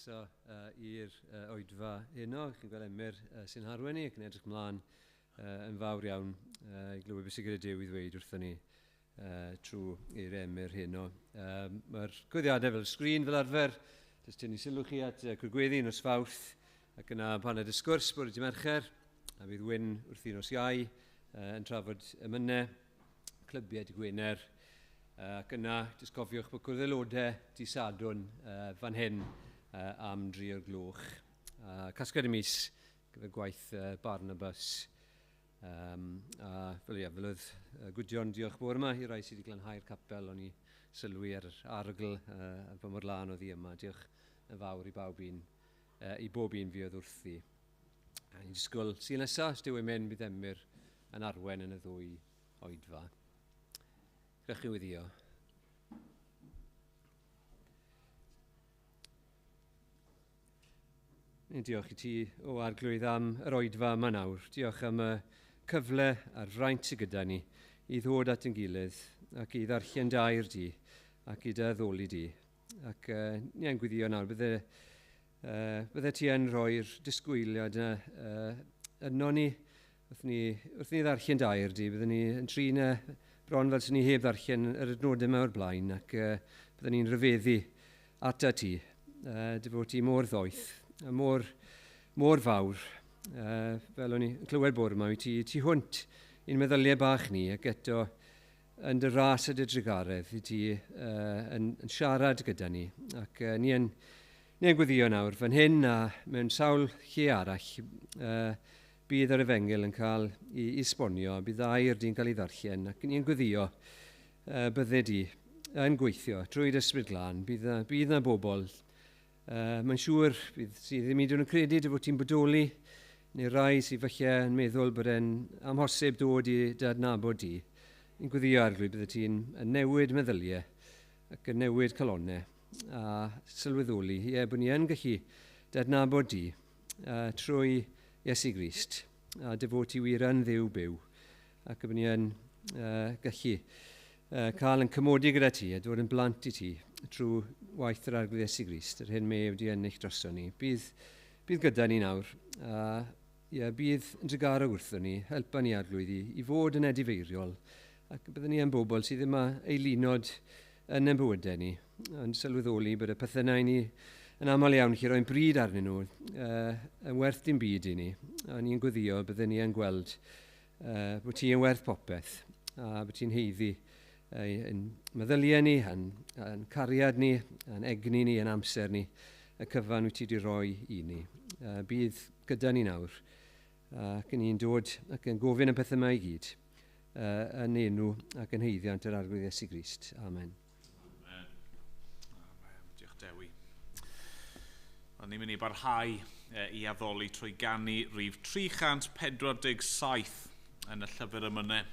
Croeso i'r oedfa heno. Chi'n gweld Emyr sy'n harwen ni ac yn edrych ymlaen yn fawr iawn i glywed beth sydd gyda Duw i ddweud wrthon ni trwy i'r Emyr heno. Mae'r gweddiadau fel sgrin fel arfer. Jyst tynnu sylw chi at Cwrgweddi nos Fawrth ac yna paned y sgwrs bore dydd Mercher, a bydd Wyn wrthi nos Iau yn trafod emynau, clybiau dydd Gwener, ac yna jyst cofiwch bod cwrdd aelodau dydd Sadwrn fan hyn am 3 o'r gloch. Casgliad y mis gyfer gwaith Barnabas. A fel, ie, fel oedd Gwydion, diolch bore yma i rai sydd wedi glanhau'r capel, o'n i sylwi ar yr arogl a pa mor lân oedd hi yma. Diolch yn fawr i bawb un, i bob un fuodd wrthi. A ni'n disgwyl Sul nesaf, os Duw yn mynd, bydd Emyr yn arwen yn y ddwy oedfa. Gewch chi weddïo. Ni'n diolch i ti, o Arglwydd, am yr oedfa yma nawr. Diolch am y cyfle a'r fraint sydd gyda ni i ddod at ein gilydd ac i ddarllen dy air di ac i dy addoli di. Ac ni yn gweddio nawr, bydde ti yn rhoi'r disgwyliad yno ni wrth ni ddarllen dy air di, bydden ni yn trin e bron fel sy'n ni heb ddarllen yr adnodau yma o'r blaen, ac bydden ni'n rhyfeddu ata ti, dy fod ti mor ddoeth, a mor fawr, fel o'n i'n clywed bore yma, wyt ti tu hwnt i'n meddyliau bach ni, ac eto yn dy ras a dy drugaredd i ti yn siarad gyda ni, ac ni yn gweddio nawr fan hyn a mewn sawl lle arall, bydd yr efengyl yn cael ei esbonio, bydd air di'n cael ei ddarllen, ac ni'n gweddio bydde di yn gweithio trwy dy Ysbryd Glân. Bydd na bobl, mae'n siŵr, bydd sydd ddim hyd yn oed yn credu dy fod ti'n bodoli, neu rai sydd falle yn meddwl bod e'n amhosib dod i dy adnabod di. Ni'n gweddio, Arglwydd, bydde ti'n yn newid meddyliau ac yn newid calonnau a sylweddoli, ie, bod ni yn gallu dy adnabod di trwy Iesu Grist, a dy fod ti wir yn Dduw byw, ac y bod ni yn gallu cael yn cymodi gyda ti a dod yn blant i ti trwy waith yr Arglwydd Iesu Grist, yr hyn mae wedi ennill droson ni. Bydd gyda ni nawr, a ie, bydd yn drugarog wrthon ni, helpa ni Arglwydd i fod yn edifeiriol, ac byddwn ni yn bobl sydd ddim â eilunod yn ein bywydau ni, ond sylweddoli bod y pethau ni yn aml iawn lle roi'n bryd arnyn nhw yn werth dim byd i ni. A ni'n gweddio byddwn ni yn gweld bod ti yn werth popeth, a bod ti'n haeddu yn meddyliau ni, yn cariad ni, yn egni ni, yn amser ni, y cyfan wyt ti wedi rhoi i ni. Bydd gyda ni nawr, ac ni'n dod ac yn gofyn y pethau yma i gyd, yn enw ac yn haeddiant yr Arglwydd Iesu Grist. Amen. Amen. Amen. Diolch Dewi. Wel, ni'n mynd i barhau i addoli trwy ganu rhif 347 yn y llyfr emynau.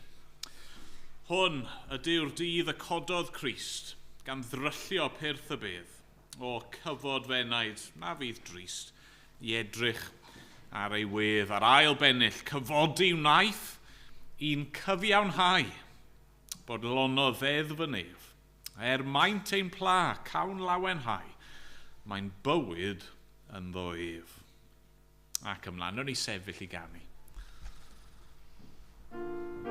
Hwn ydyw'r dydd y cododd Crist, gan ddryllio pyrth y bedd, o cyfod f'enaid, na fydd drist, i edrych ar ei wedd, ar ail bennill, cyfodi wnaeth i'n cyfiawnhau, bod lonodd ddeddf y nef, er maint ein pla, cawn lawenhau, mae'n bywyd ynddo ef. Ac ymlaen, wnawn ni sefyll i ganu. Amen.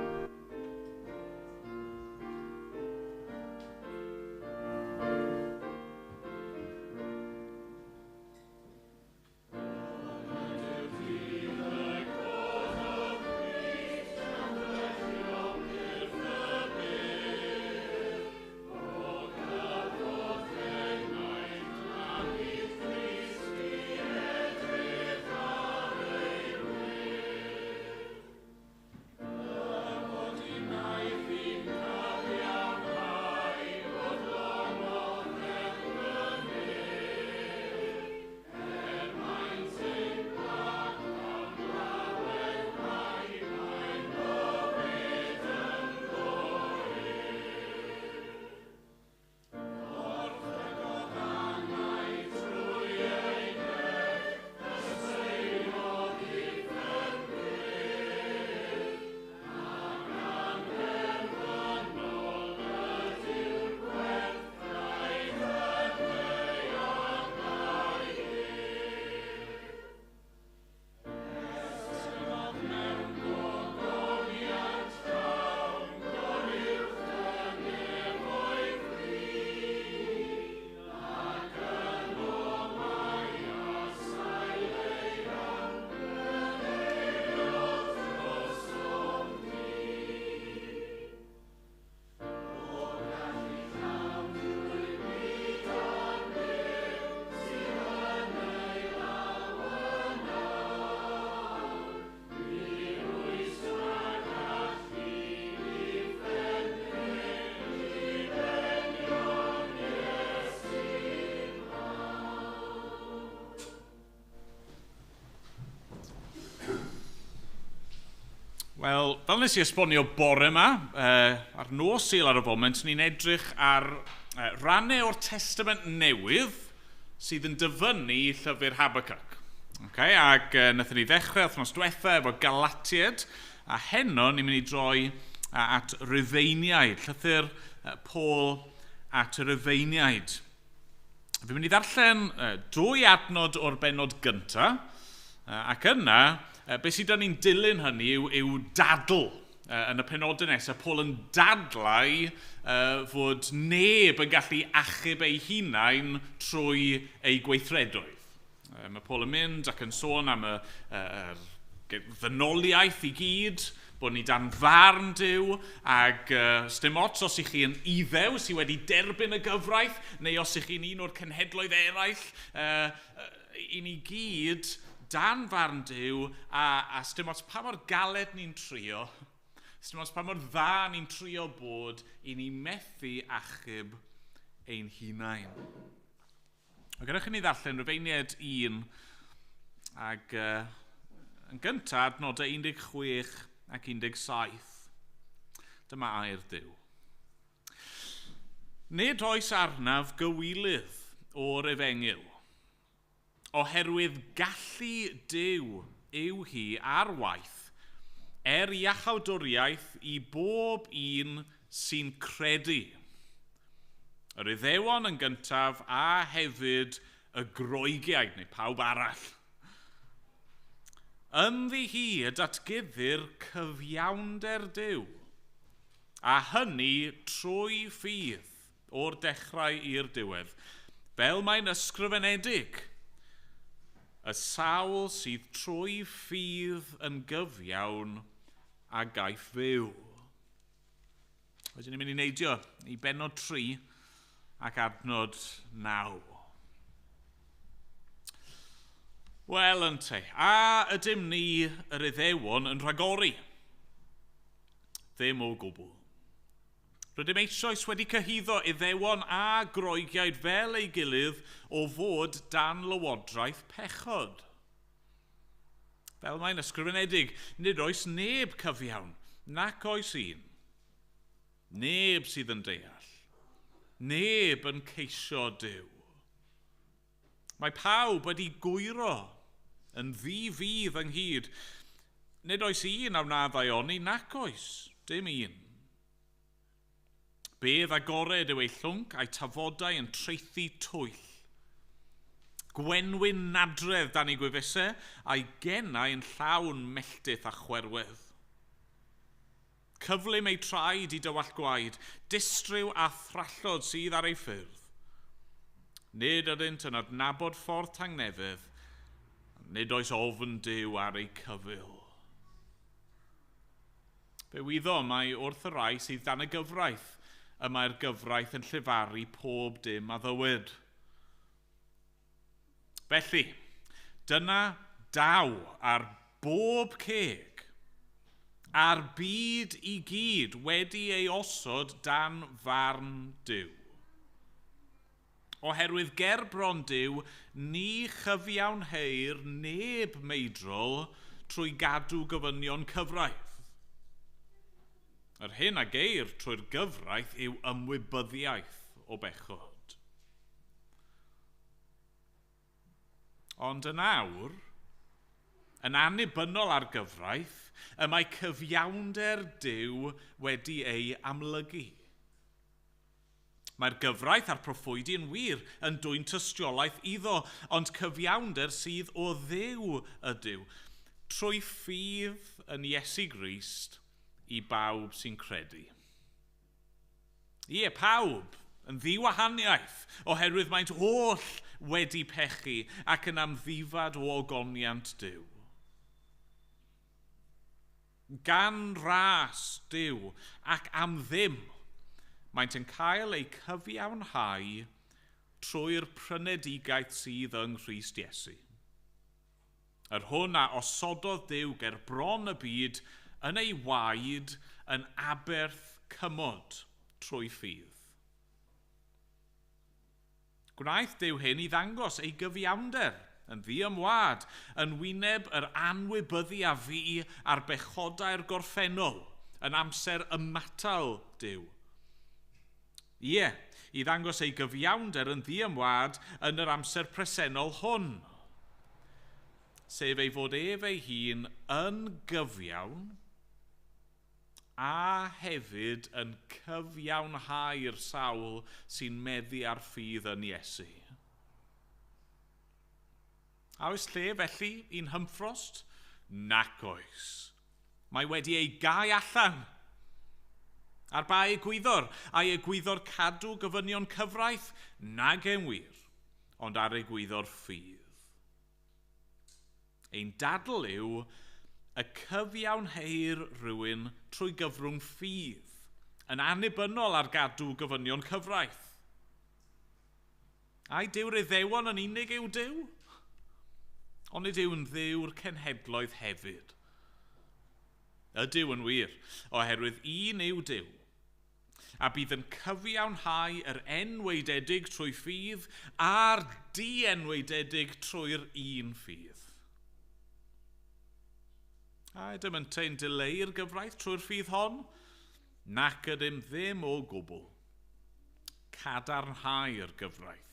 Wel, fel nes i esbonio bore yma, ar nos Sul ar y foment, ni'n edrych ar rannau o'r Testament Newydd sydd yn dyfynnu llyfr Habakkuk. Okay, ac wnaethon ni ddechrau wythnos diwetha efo Galatiaid, a heno ni'n mynd i droi at Rufeiniaid, llythyr Paul at y Rufeiniaid. Fi'n mynd i ddarllen dwy adnod o'r bennod gyntaf, ac yna, beth sydd ni'n dilyn hynny yw dadl. Yn y penodau nesaf, Paul yn dadlau fod neb yn gallu achub ei hunain trwy ei gweithredoedd. Mae Paul yn mynd ac yn sôn am y ddynoliaeth i gyd, bod ni dan farn Duw, ac sdim ots os ych chi'n Iddew sydd wedi derbyn y gyfraith, neu os ych chi'n un o'r cenhedloedd eraill, i ni gyd dan farn Duw, a sdim ots pa mor galed ni'n trio, sdim ots pa mor dda ni'n trio bod, i ni methu achub ein hunain. O, gadewch i ni ddarllen Rufeiniaid 1, ac yn gyntaf, adnodau 16 ac 17. Dyma air Duw. Nid oes arnaf gywilydd o'r efengyl, oherwydd gallu Duw yw hi ar waith er iachawdwriaeth i bob un sy'n credu. Yr Iddewon yn gyntaf a hefyd y Groegiaid, neu pawb arall. Ynddi hi y datguddir cyfiawnder Duw, a hynny trwy ffydd o'r dechrau i'r diwedd, fel mae'n ysgrifenedig. Y sawl sydd trwy ffydd yn gyfiawn a gaiff fyw. Wedyn ni'n mynd i neidio i bennod 3 ac adnod 9. Wel, ynte, a ydym ni yr Iddewon yn rhagori? Ddim o gwbl. Rydym eisoes wedi cyhuddo Iddewon a Groegiaid fel ei gilydd o fod dan lywodraeth pechod. Fel mae'n ysgrifenedig, nid oes neb cyfiawn, nac oes un. Neb sydd yn deall. Neb yn ceisio Duw. Mae pawb wedi gwyro yn ddi-fudd ynghyd. Nid oes un a wna ddaioni, nac oes, dim un. Bedd agored yw ei llwnc a'i tafodau yn traethu twyll. Gwenwyn nadredd dan ei gwefusau a'i genau yn llawn melltith a chwerwedd. Cyflym ei traed i dywallt gwaed, distryw a thrallod sydd ar ei ffyrdd. Nid ydynt yn adnabod ffordd tangnefedd, nid oes ofn Duw ar ei cyfyl. Fe wyddom mai wrth y rai sydd dan y gyfraith, y mae'r gyfraith yn llefaru pob dim a ddywed. Felly, dyna daw ar bob ceg, a'r byd i gyd wedi ei osod dan farn Duw. Oherwydd ger bron Duw, ni chyfiawnheir neb meidrol trwy gadw gofynion cyfraith. Yr hyn a geir trwy'r gyfraith yw ymwybyddiaeth o bechod. Ond yn awr, yn annibynnol ar gyfraith, y mae cyfiawnder Duw wedi ei amlygu. Mae'r gyfraith a'r proffwydi yn wir yn dwyn tystiolaeth iddo, ond cyfiawnder sydd o Dduw ydyw, trwy ffydd yn Iesu Grist i bawb sy'n credu. Ie, pawb yn ddiwahaniaeth, oherwydd maent holl wedi pechu ac yn amddifad o ogoniant Duw. Gan ras Duw ac am ddim, maent yn cael eu cyfiawnhau trwy'r prynedigaeth sydd yng Nghrist Iesu. Yr hwn a osododd Duw ger bron y byd yn ei waed yn aberth cymod trwy ffydd. Gwnaeth Duw hyn i ddangos ei gyfiawnder, yn ddiymwad, yn wyneb yr anwybyddu a fu a'r bechodau'r gorffennol, yn amser ymatal Duw. Ie, i ddangos ei gyfiawnder yn ddiymwad yn yr amser presennol hwn, sef ei fod ef ei hun yn gyfiawn a hefyd yn cyfiawnhau'r sawl sy'n meddu ar ffydd yn Iesu. A oes lle felly i'n hymffrost? Nac oes. Mae wedi ei gau allan. Ar ba egwyddor? Ai egwyddor cadw gofynion cyfraith? Nag e'n wir, ond ar egwyddor ffydd. Ein dadl yw y cyfiawnheir rhywun trwy gyfrwng ffydd, yn annibynnol ar gadw gofynion cyfraith. Ai Duw'r Iddewon yn unig yw Duw? Ond nid yw'n Dduw'r cenhedloedd hefyd. Ydyw yn wir, oherwydd un yw Duw, a bydd yn cyfiawnhau yr enwaededig trwy ffydd a'r dienwaededig trwy'r un ffydd. A ydym ynteu'n dileu'r gyfraith trwy'r ffydd hon? Nac ydym ddim o gwbl. Cadarnhau'r gyfraith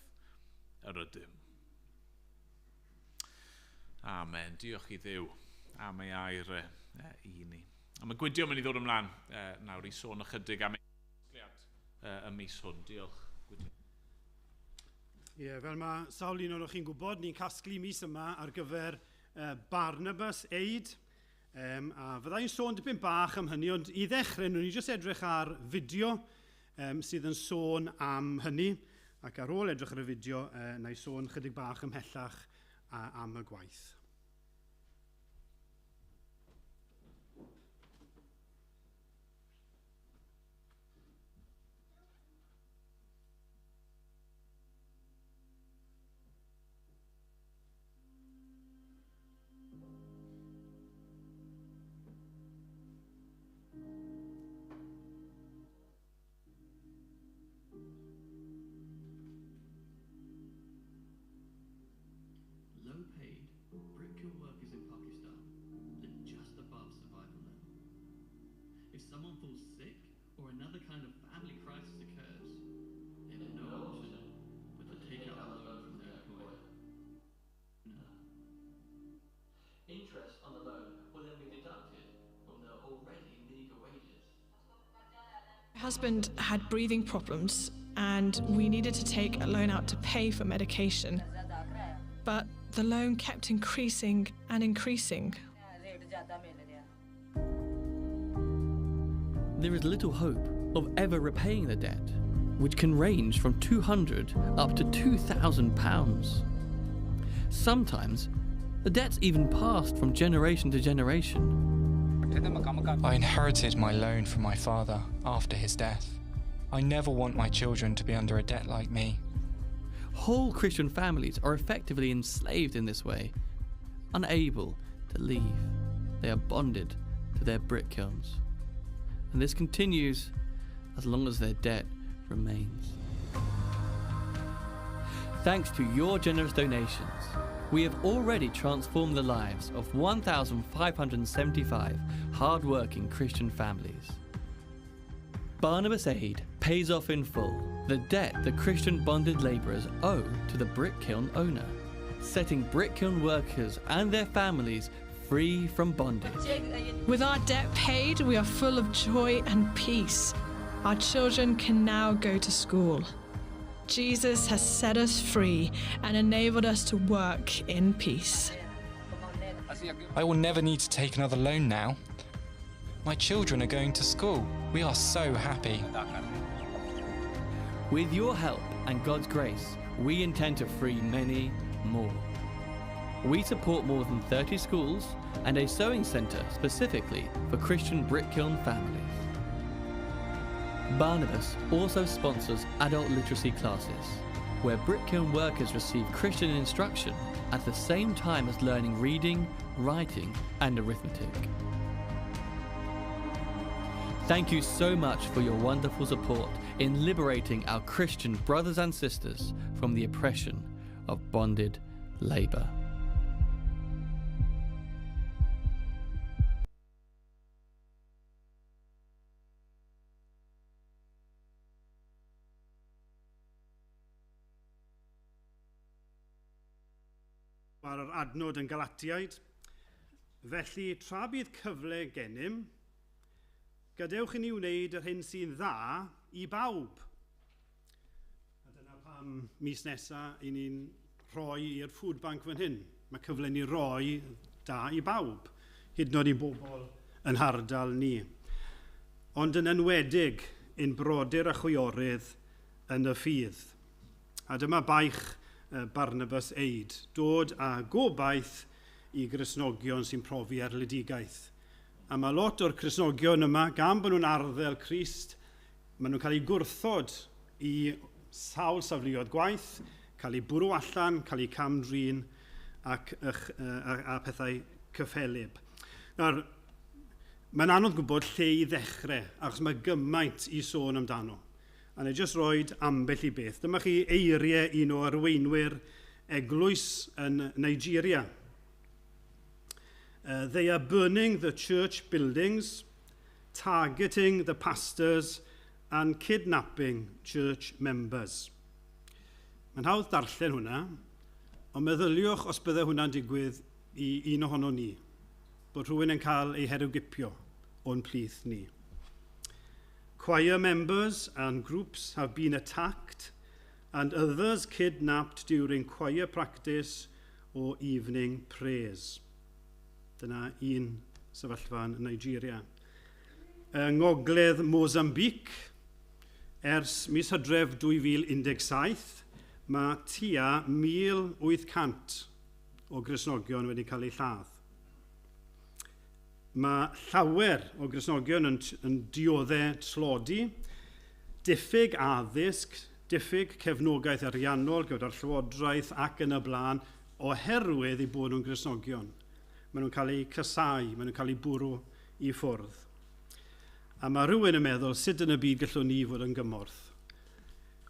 yr ydym. Amen. Diolch i Dduw am ei air i ni. A mae Gwydion mynd i ddod ymlaen nawr i sôn ychydig am ei gasgliad y mis hwn. Diolch, Gwydion. Ie, fel mae sawl un ohonoch chi'n gwybod, ni'n casglu mis yma ar gyfer Barnabas Aid. A fyddai'n sôn dipyn bach am hynny, ond i ddechrau, wnawn ni jyst edrych ar fideo sydd yn sôn am hynny, ac ar ôl edrych ar y fideo, na i sôn chydig bach ymhellach am y gwaith. Low-paid brick kiln workers in Pakistan live just above survival level. If someone falls sick or another kind of family crisis occurs, they have no option but to take out a loan from their employer. Interest on the loan will then be deducted from their already meager wages. My husband had breathing problems and we needed to take a loan out to pay for medication. But the loan kept increasing and increasing. There is little hope of ever repaying the debt, which can range from £200 up to £2,000. Sometimes, the debt's even passed from generation to generation. I inherited my loan from my father after his death. I never want my children to be under a debt like me. Whole Christian families are effectively enslaved in this way, unable to leave. They are bonded to their brick kilns. And this continues as long as their debt remains. Thanks to your generous donations, we have already transformed the lives of 1,575 hard-working Christian families. Barnabas Aid pays off in full the debt the Christian bonded labourers owe to the brick kiln owner, setting brick kiln workers and their families free from bondage. With our debt paid, we are full of joy and peace. Our children can now go to school. Jesus has set us free and enabled us to work in peace. I will never need to take another loan now. My children are going to school. We are so happy. With your help and God's grace, we intend to free many more. We support more than 30 schools and a sewing centre specifically for Christian brick kiln families. Barnabas also sponsors adult literacy classes, where brick kiln workers receive Christian instruction at the same time as learning reading, writing, and arithmetic. Thank you so much for your wonderful support in liberating our Christian brothers and sisters from the oppression of bonded labour. Ar yr adnod yn Galatiaid, felly tra bydd cyfle gennym, gadewch i ni wneud yr hyn sy'n dda i bawb. A dyna pam mis nesaf i ni'n rhoi i'r food bank fan hyn. Mae cyfle ni roi da i bawb, hyd yn oed i bobl yn hardal ni. Ond yn enwedig ein brodyr a chwiorydd yn y ffydd. A dyma baich Barnabas Aid, dod â gobaith i Gristnogion sy'n profi erledigaeth. A mae lot o'r Cristnogion yma, gan bod nhw'n arddel Crist, maen nhw'n cael eu gwrthod i sawl safleoedd gwaith, cael eu bwrw allan, cael eu cam-drin ac, a pethau cyffelyb. Nawr, mae'n anodd gwybod lle i ddechrau, achos mae gymaint i sôn amdano. A na i jyst roed ambell i beth. Dyma chi eiriau un o arweinwyr eglwys yn Nigeria. They are burning the church buildings, targeting the pastors and kidnapping church members. Mae'n hawdd darllen hwnna, ond meddyliwch os bydde hwnna'n digwydd i un ohono ni, bod rhywun yn cael ei herwgipio o'n plith ni. Choir members and groups have been attacked and others kidnapped during choir practice or evening prayers. Dyna un sefyllfa yn Nigeria. Yng ngogledd Mozambique, ers mis Hydref 2017, mae tua 1,800 o Gristnogion wedi cael eu lladd. Mae llawer o Gristnogion yn dioddef tlodi, diffyg addysg, diffyg cefnogaeth ariannol gyda'r llywodraeth ac yn y blaen, oherwydd eu bod nhw'n Gristnogion. Maen nhw'n cael eu casáu, maen nhw'n cael eu bwrw i ffwrdd. A mae rhywun yn meddwl, sut yn y byd gallwn ni fod yn gymorth?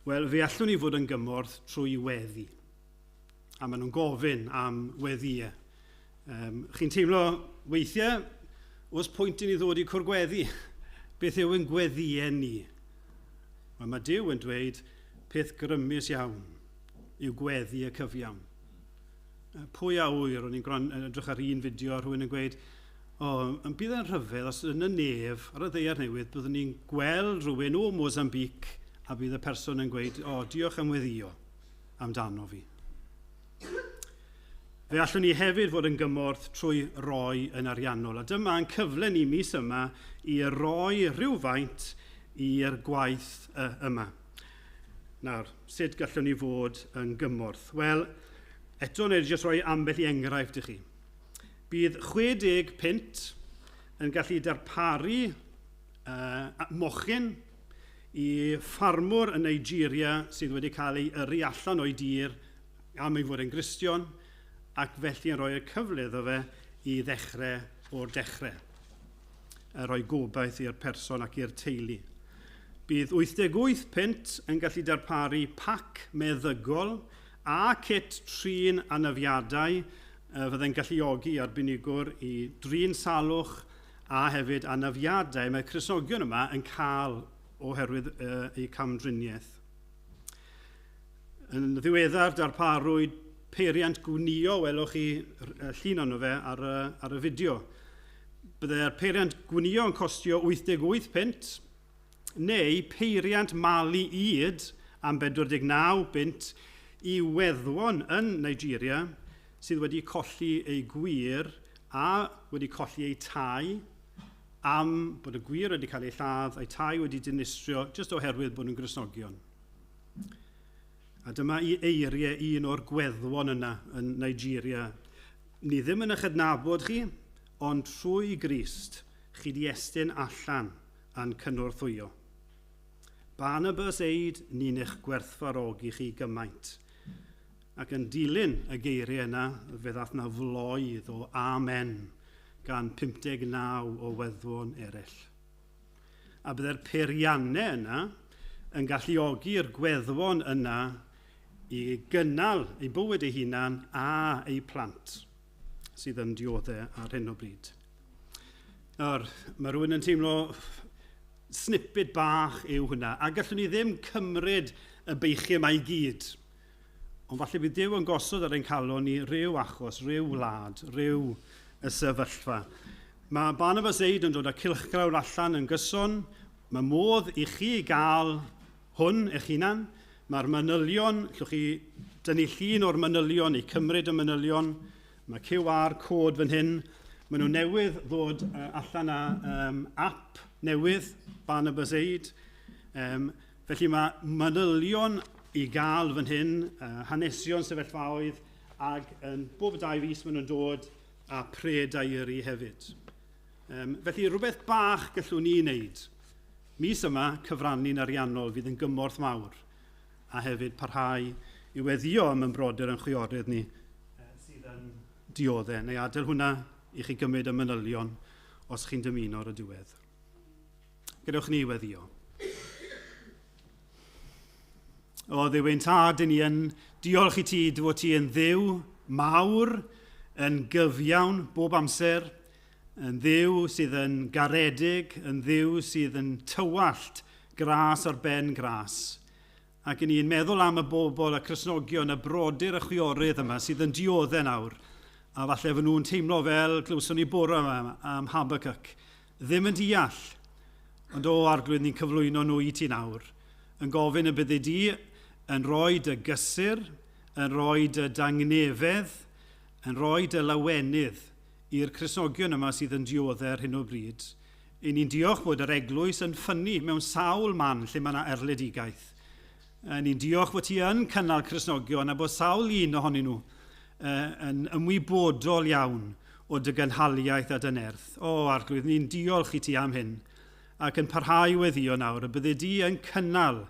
Wel, fe allwn ni fod yn gymorth trwy weddi. A maen nhw'n gofyn am weddïau. Chi'n teimlo weithiau, oes pwynt i ni ddod i cwrdd gweddi? Beth yw ein gweddïau ni? Wel, mae Duw yn dweud peth grymus iawn yw gweddi y cyfiawn. Pwy a ŵyr, o'n i'n edrych ar un fideo a rhywun yn gweud, o, yn bydd yn rhyfedd os yn y nef, ar y ddaear newydd, byddwn ni'n gweld rhywun o Mozambique a bydd y person yn gweud, o, diolch am weddio amdano fi. Fe allwn ni hefyd fod yn gymorth trwy roi yn ariannol. A dyma'n cyfle ni mis yma i roi rhywfaint i'r gwaith yma. Nawr, sut gallwn ni fod yn gymorth? Wel, eto, wna i jyst rhoi ambell i enghraifft i chi. Bydd 60 punt yn gallu darparu mochyn i ffarmwr yn Nigeria sydd wedi cael ei yrru allan o'i dir am ei fod yn Gristion, ac felly yn rhoi y cyfle iddo fe i ddechrau o'r dechrau. A rhoi gobaith i'r person ac i'r teulu. Bydd 88 punt yn gallu darparu pac meddygol a kit trin anafiadau fyddai'n galluogi arbenigwr i drin salwch a hefyd anafiadau mae Cristnogion yma yn cael oherwydd eu camdriniaeth. Yn ddiweddar darparwyd peiriant gwnio, welwch chi llun ono fe ar y fideo. Byddai'r peiriant gwnio yn costio 88 punt, neu peiriant malu ŷd am 49 bunt i weddwon yn Nigeria sydd wedi colli eu gwŷr a wedi colli eu tai am bod y gwŷr wedi cael eu lladd, eu tai wedi dinistrio, jyst oherwydd bod nhw'n Gristnogion. A dyma i eiriau un o'r gweddwon yna yn Nigeria. Ni ddim yn eich adnabod chi, ond trwy Grist, chi di estyn allan a'n cynorthwyo. Barnabas Aid, ni'n eich gwerthfawrogi chi gymaint. Ac yn dilyn y geiriau yna, fe ddath na floedd o amen gan 59 o weddwon eraill. A byddai'r peiriannau yna yn galluogi'r gweddwon yna i gynnal eu bywyd eu hunan a eu plant sydd yn dioddef ar hyn o bryd. Nawr, mae rhywun yn teimlo snippet bach yw hwnna, a gallwn ni ddim cymryd y beichiau yma i gyd. Ond falle bydd Duw yn gosod ar ein calon ni rhyw achos, rhyw wlad, rhyw y sefyllfa. Mae Barnabas Aid yn dod â cylchgrawn allan yn gyson. Mae modd i chi gael hwn eich hunan. Mae'r manylion, llwch chi dynnu llun o'r manylion i cymryd y manylion. Mae QR cod fan hyn. Maen nhw newydd ddod allan â app newydd, Barnabas Aid. Felly mae manylion i gael fan hyn, hanesion sefyllfaoedd, ac yn bob 2 fis maen nhw'n dod â pre-diary hefyd. Felly rhywbeth bach gallwn ni wneud. Mis yma, cyfrannu'n ariannol fydd yn gymorth mawr, a hefyd parhau i weddio am yn brodyr yn chwiorydd ni sydd yn dioddef. Neu adael hwnna i chi gymryd y manylion os chi'n dymuno ar y diwedd. Gadewch ni weddio. O Dduw ein tad, ni yn diolch i ti dy fod ti yn Dduw mawr, yn gyfiawn bob amser, yn Dduw sydd yn garedig, yn Dduw sydd yn tywallt gras ar ben gras. Ac ni'n meddwl am y bobl, y Cristnogion, y brodyr, y chwiorydd yma sydd yn dioddef nawr. A falle fy nhw'n teimlo fel glywson ni bore yma am Habakkuk. Ddim yn deall, ond o Arglwydd ni'n cyflwyno nhw i ti nawr. Yn gofyn y byddi di yn rhoi dy gysur, yn rhoi dy dangnefedd, yn rhoi dy lawenydd i'r Cristnogion yma sydd yn dioddef ar hyn o bryd. I ni'n diolch bod yr eglwys yn ffynnu mewn sawl man lle mae yna erledigaeth. Ni'n diolch bod ti yn cynnal Cristnogion a bod sawl un ohonyn nhw yn ymwybodol iawn o dy gynhaliaeth a dy nerth. O, Arglwydd, ni'n diolch i ti am hyn ac yn parhau weddio nawr y byddi di yn cynnal.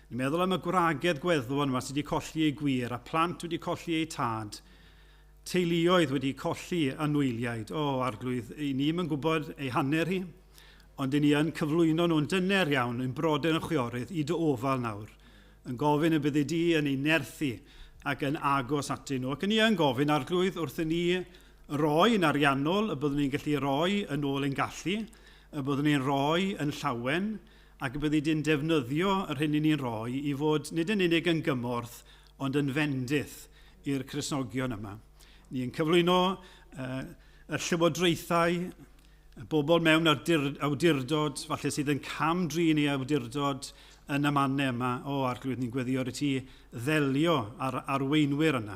Ni'n meddwl am y gwragedd gweddwon yma sydd wedi colli eu gwir a plant wedi colli eu tad, teuluoedd wedi colli anwyliaid. O, Arglwydd, i ni'm yn gwybod ei hanner hi, ond i ni yn cyflwyno nhw'n dyner iawn, yn brodyr yn chwiorydd, i dy ofal nawr, yn gofyn y byddi di yn ei nerthu ac yn agos atyn nhw. Ac ni yn gofyn, Arglwydd, wrth i ni roi yn ariannol, y byddwn ni'n gallu roi yn ôl ein gallu, y byddwn ni'n rhoi yn llawen, ac y byddi di'n defnyddio yr hyn i ni'n rhoi i fod nid yn unig yn gymorth, ond yn fendith i'r Cristnogion yma. Ni'n cyflwyno y llywodraethau, y bobl mewn awdurdod, falle sydd yn cam-drin ei awdurdod yn y mannau yma. O, Arglwydd, ni'n gweddio ar y ti ddelio ar arweinwyr yna,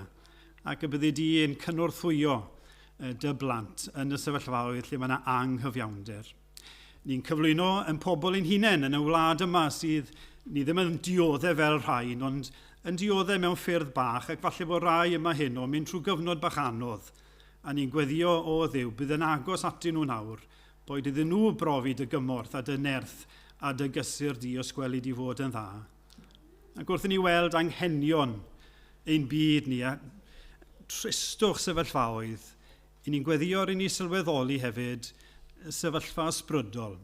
ac y byddi di yn cynorthwyo dy blant yn y sefyllfaoedd lle mae yna anghyfiawnder. Ni'n cyflwyno yn pobl ein hunain yn y wlad yma sydd ni ddim yn dioddef fel rhain, ond yn dioddef mewn ffyrdd bach, ac falle bod rai yma heno yn mynd trwy gyfnod bach anodd. A ni'n gweddio, o Dduw, bydd yn agos atyn nhw nawr, boed iddyn nhw brofi dy gymorth a dy nerth a dy gysur di os gweli di fod yn dda. Ac wrth i ni weld anghenion ein byd ni a tristwch sefyllfaoedd, i ni'n gweddio ar i ni sylweddoli hefyd sefyllfa ysbrydol.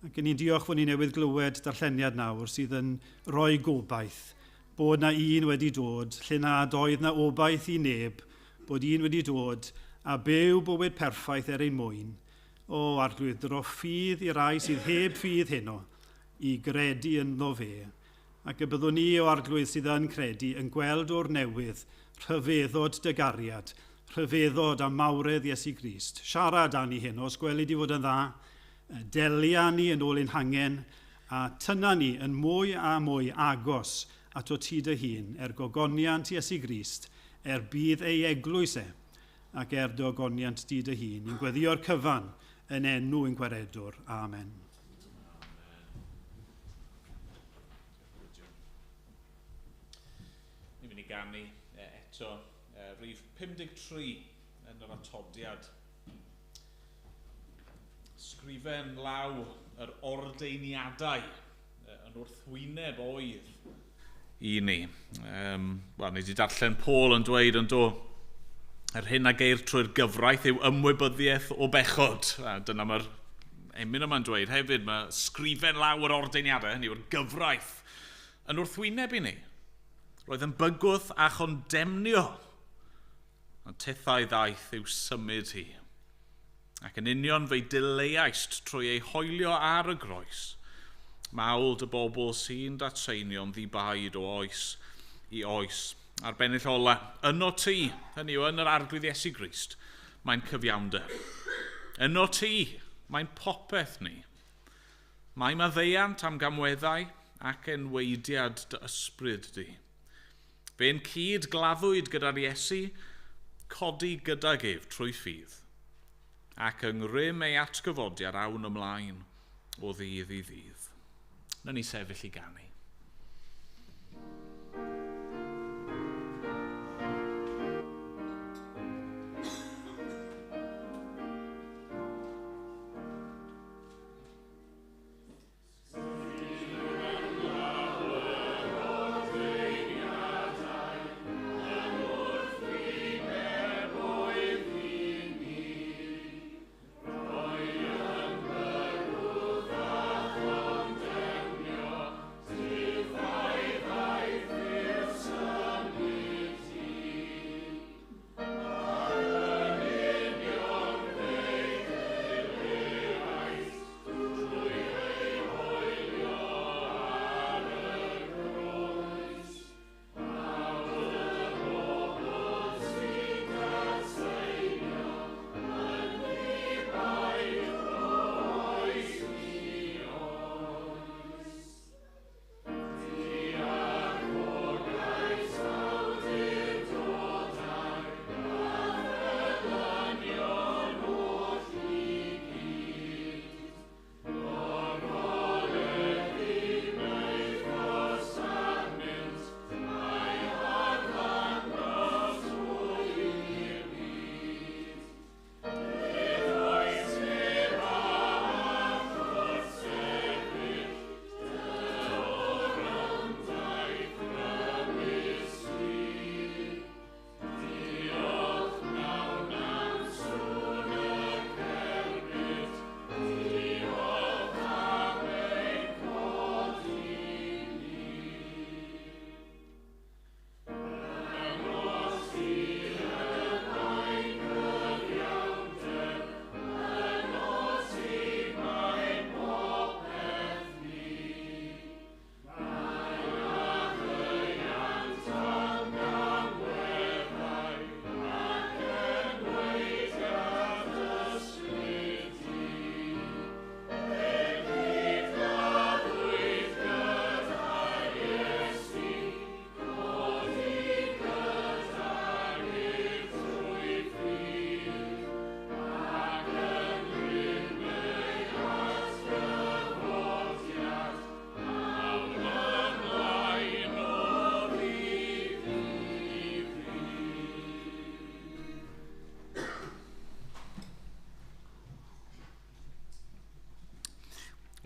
Ac i ni'n diolch fod ni newydd glywed darlleniad nawr sydd yn rhoi gobaith, bod na un wedi dod, lle nad oedd na obaith i neb, bod un wedi dod a byw bywyd perffaith er ein mwyn. O, Arglwydd, dro ffydd i rai sydd heb ffydd heno, i gredu ynddo fe. Ac y byddwn ni, o Arglwydd, sydd yn credu, yn gweld o'r newydd rhyfeddod dy gariad, rhyfeddod a mawredd Iesu Grist. Siarad â ni heno, os gweli di fod yn dda, delia ni yn ôl ein hangen, a tynna ni yn mwy a mwy agos ato ti dy hun, er gogoniant Iesu Grist, er budd ei eglwys e, ac er dy ogoniant di dy hun. Ni'n gweddio'r cyfan yn enw ein Gwaredwr. Amen. Ni'n mynd i ganu eto rhif 53 yn yr atodiad. Sgrifen law yr ordeiniadau yn wrthwyneb oedd i ni. Wel, ni wedi darllen Paul yn dweud yn do, yr hyn a geir trwy'r gyfraith yw ymwybyddiaeth o bechod. A dyna mae'r emyn yma'n dweud hefyd, mae sgrifen law yr ordeiniadau, hynny yw'r gyfraith, yn wrthwyneb i ni. Roedd yn bygwth a chondemnio, ond tithau ddaeth i'w symud hi. Ac yn union fe'i dileaist trwy ei hoelio ar y groes. Mawl dy bobl sy'n datseinio'n ddibaid o oes i oes. A'r bennill ola, yno ti, hynny yw, yn yr Arglwydd Iesu Grist, mae'n cyfiawnder. Yno ti, mae'n popeth ni. Mae maddeuant am gamweddau ac enweidiad dy ysbryd di. Fe'n cyd gladdwyd gyda'r Iesu, codi gydag ef trwy ffydd, ac yng ngrym ei atgyfodiad awn ymlaen o ddydd i ddydd. Nawn ni sefyll i ganu.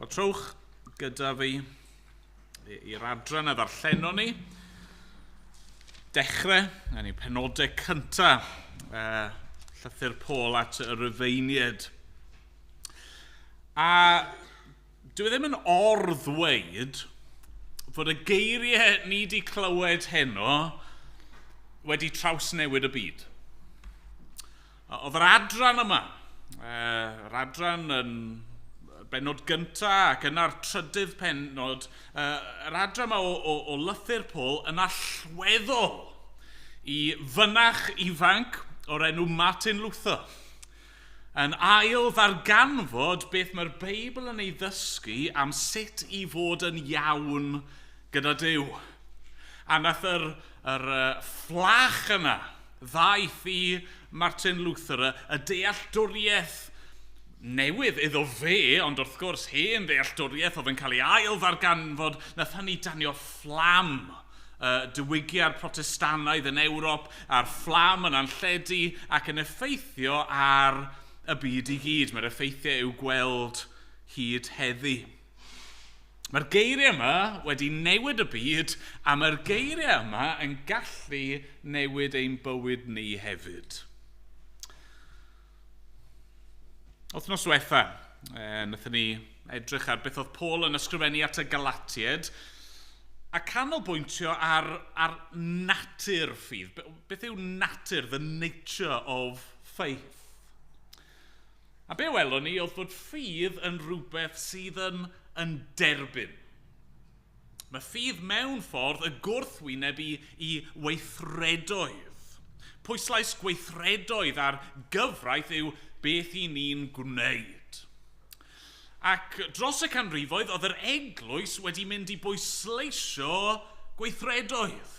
Wel, trowch gyda fi i'r adran a ddarllenon ni. Dechrau, yn ei penodau cyntaf, llythyr Paul at y Rufeiniaid. A dwi ddim yn or-ddweud fod y geiriau ni wedi clywed heno wedi trawsnewid y byd. Oedd yr adran yma, yr adran yn bennod gyntaf ac yna'r trydydd pennod, yr adran yma o lythyr Paul yn allweddol i fynach ifanc o'r enw Martin Luther, yn ail ddarganfod beth mae'r Beibl yn ei ddysgu am sut i fod yn iawn gyda Duw. A nath yr fflach yna ddaeth i Martin Luther, y dealltwriaeth newydd iddo fe, ond wrth gwrs hen ddealltwriaeth oedd yn cael ei ail ddarganfod, nath hynny danio fflam diwygiad Protestannaidd yn Ewrop, a'r fflam yn anlledu ac yn effeithio ar y byd i gyd. Mae'r effeithiau i'w gweld hyd heddi. Mae'r geiriau yma wedi newid y byd, a mae'r geiriau yma yn gallu newid ein bywyd ni hefyd. Wythnos diwetha, wnaethon ni edrych ar beth oedd Paul yn ysgrifennu at y Galatiaid, a canolbwyntio ar natur ffydd. Beth yw natur, the nature of faith? A be welon ni oedd fod ffydd yn rhywbeth sydd yn derbyn. Mae ffydd mewn ffordd y gwrthwyneb i weithredoedd. Pwyslais gweithredoedd ar gyfraith yw beth i ni'n gwneud. Ac dros y canrifoedd, oedd yr eglwys wedi mynd i bwysleisio gweithredoedd.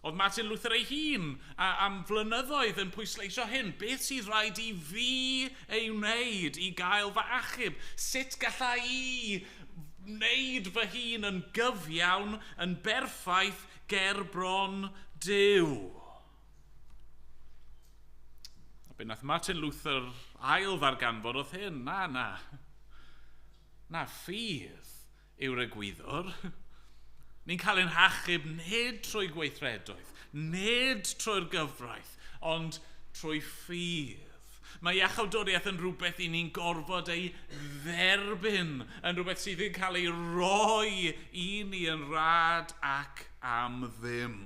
Oedd Martin Luther ei hun am flynyddoedd yn pwysleisio hyn. Beth sydd rhaid i fi ei wneud i gael fy achub? Sut galla i wneud fy hun yn gyfiawn, yn berffaith ger bron Duw? A be nath Martin Luther ail ddarganfod oedd hyn? Na, na. Na, ffydd yw'r egwyddor. Ni'n cael ein hachub nid trwy gweithredoedd, nid trwy'r gyfraith, ond trwy ffydd. Mae iachawdwriaeth yn rhywbeth i ni'n gorfod ei dderbyn, yn rhywbeth sydd yn cael ei roi i ni yn rhad ac am ddim.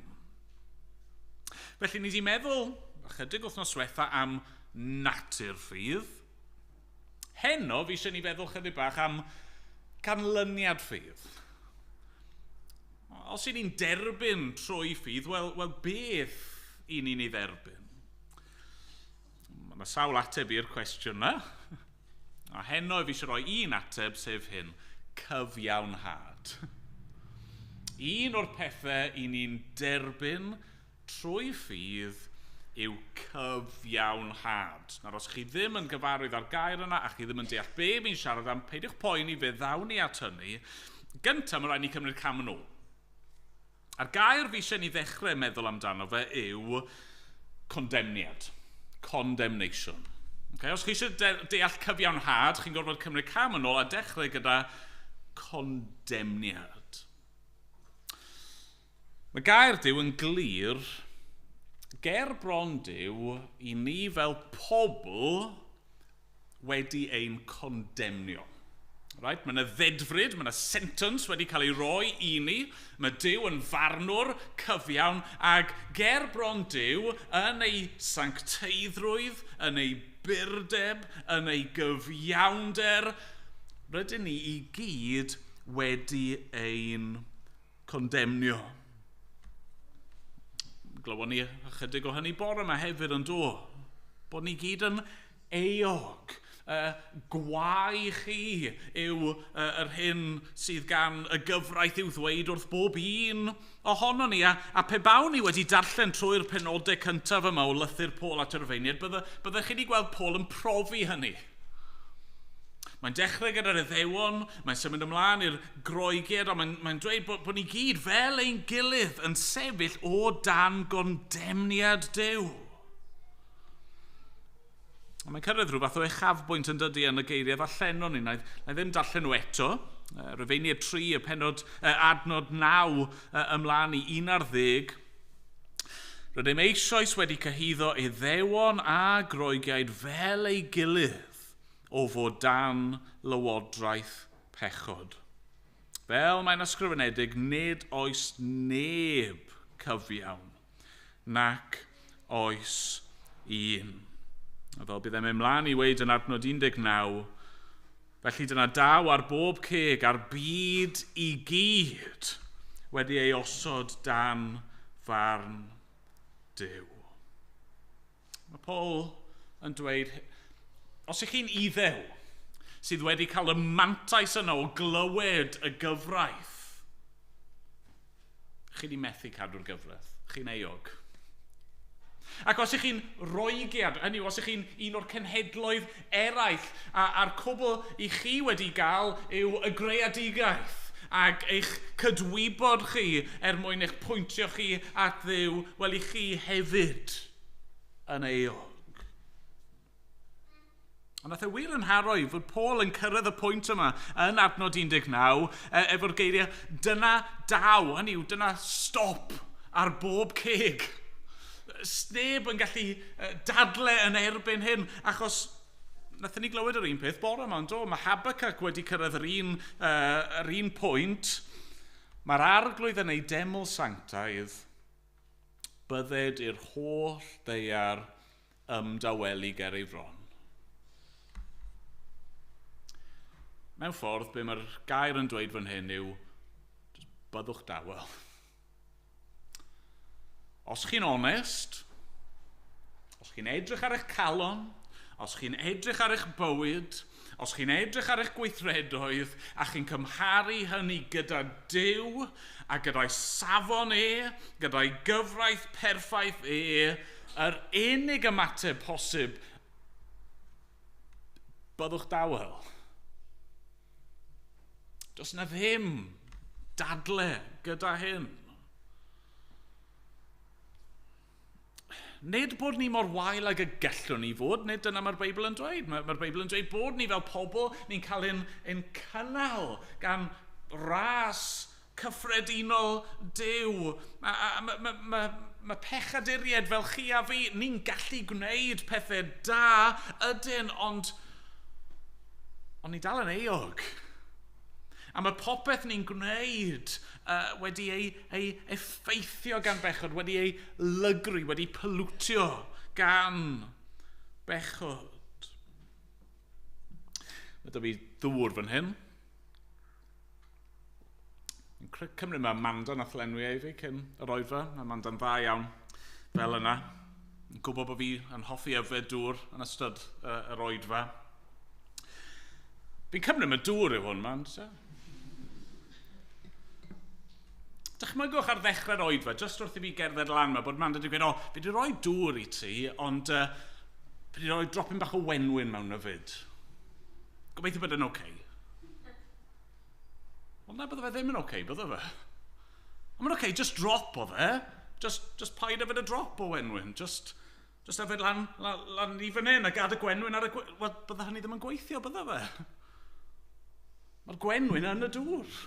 Felly ni wedi meddwl ychydig wythnos diwetha am natur ffydd. Heno fi eisiau ni feddwl chydig bach am canlyniad ffydd. Os i ni'n derbyn trwy ffydd, wel beth i ni'n ei dderbyn? Mae yna sawl ateb i'r cwestiwn yna. A heno fi eisiau rhoi un ateb, sef hyn, cyfiawnhad. Un o'r pethau i ni'n derbyn trwy ffydd yw cyfiawnhad. Nawr, os chi ddim yn gyfarwydd â'r gair yna a chi ddim yn deall be fi'n siarad am, peidiwch poeni, fe ddawn ni at hynny. Gyntaf, mae rhaid ni cymryd cam yn ôl. A'r gair fi eisiau ni ddechrau meddwl amdano fe yw condemniad. Condemnation. Okay? Os chi eisiau deall cyfiawnhad, chi'n gorfod cymryd cam yn ôl a dechrau gyda condemniad. Mae gair Duw yn glir ger bron Duw i ni fel pobl wedi ein condemnio. Right? Mae yna ddedfryd, mae yna sentence wedi cael ei roi i ni. Mae Duw yn farnwr cyfiawn ac ger bron Duw yn ei sancteiddrwydd, yn ei burdeb, yn ei gyfiawnder, rydyn ni i gyd wedi ein condemnio. Glywon ni ychydig o hynny bore yma hefyd yn do. Bod ni gyd yn euog. Gwae chi yw yr hyn sydd gan y gyfraith i'w ddweud wrth bob un ohonon ni. A pe bawn ni wedi darllen trwy'r penodau cyntaf yma o lythyr Paul at y Rufeiniaid, byddech chi wedi gweld Paul yn profi hynny. Mae'n dechrau gyda'r Iddewon, mae'n symud ymlaen i'r Groegiaid, ond mae'n dweud bod ni gyd fel ein gilydd yn sefyll o dan gondemniad Duw. A mae'n cyrraedd rhywbeth o uchafbwynt yn dydi yn y geiriau ddarllenon ni. Na i ddim darllen nhw eto. Rufeiniaid 3, y penod adnod 9 ymlaen i 11. Rydym eisoes wedi cyhuddo Iddewon a Groegiaid fel ei gilydd o fod dan lywodraeth pechod. Fel mae'n ysgrifenedig, nid oes neb cyfiawn, nac oes un. A fel bydd e'n mynd mlaen i weud yn adnod 19, felly dyna daw ar bob ceg, a'r byd i gyd wedi ei osod dan farn Duw. Mae Paul yn dweud, os ych chi'n Iddew sydd wedi cael y mantais yna o glywed y gyfraith, chi wedi methu cadw'r gyfraith, chi'n euog. Ac os ych chi'n Roegiad, hynny yw, os ych chi'n un o'r cenhedloedd eraill, a'r cwbl i chi wedi gael yw y greadigaeth, ac eich cydwybod chi er mwyn eich pwyntio chi at Dduw, wel i chi hefyd yn euog. Ond nath e wir yn haro i fod Paul yn cyrraedd y pwynt yma yn adnod 19 efo'r geiriau, dyna daw, hynny yw, dyna stop ar bob ceg. Sneb yn gallu dadle yn erbyn hyn, achos nathon ni glywed yr un peth bore yma, ond do, mae Habakkuk wedi cyrraedd yr un pwynt. Mae'r arglwydd yn ei deml sanctaidd, bydded i'r holl ddaear ymdawelu ger ei fron. Mewn ffordd, be mae'r gair yn dweud fan hyn yw, Byddwch dawel. Os chi'n onest, os chi'n edrych ar eich calon, os chi'n edrych ar eich bywyd, os chi'n edrych ar eich gweithredoedd a chi'n cymharu hynny gyda Duw a gyda'i safon e, gyda'i gyfraith perffaith e, yr unig ymateb posib, byddwch dawel. Does na ddim dadle gyda hyn. Nid bod ni mor wael ag y gallwn ni fod, nid dyna mae'r Beibl yn dweud. Mae'r Beibl yn dweud bod ni fel pobl, ni'n cael ein cynnal gan ras cyffredinol Duw. Mae pechaduriaid fel chi a fi, ni'n gallu gwneud pethau da ydyn, ond ni dal yn euog. A mae popeth ni'n gwneud wedi ei effeithio gan bechod, wedi ei lygru, wedi polwtio gan bechod. Mae 'da fi ddŵr fan hyn. Yn cymryd mae Amanda nath lenwi ei fi cyn yr oedfa. Mae Amanda'n dda iawn fel yna. Yn gwybod bod fi yn hoffi yfed dŵr yn ystod yr oedfa. Fi'n cymryd mae dŵr yw hwn, man. So. Dychmygwch ar ddechrau'r oedfa, jyst wrth i fi gerdded lan yma, bod Amanda wedi gweud, o, fi wedi rhoi dŵr i ti, ond fi wedi rhoi dropyn bach o wenwyn mewn hefyd. Gobeithio bod yn oce. Wel na, bydde fe ddim yn oce, bydde fe. Ond mae'n oce, just drop o fe. Just paid yfed y drop o wenwyn. Just yfed lan i fan hyn a gad y gwenwyn ar y... Wel, bydde hynny ddim yn gweithio, bydde fe. Mae'r gwenwyn yn y dŵr.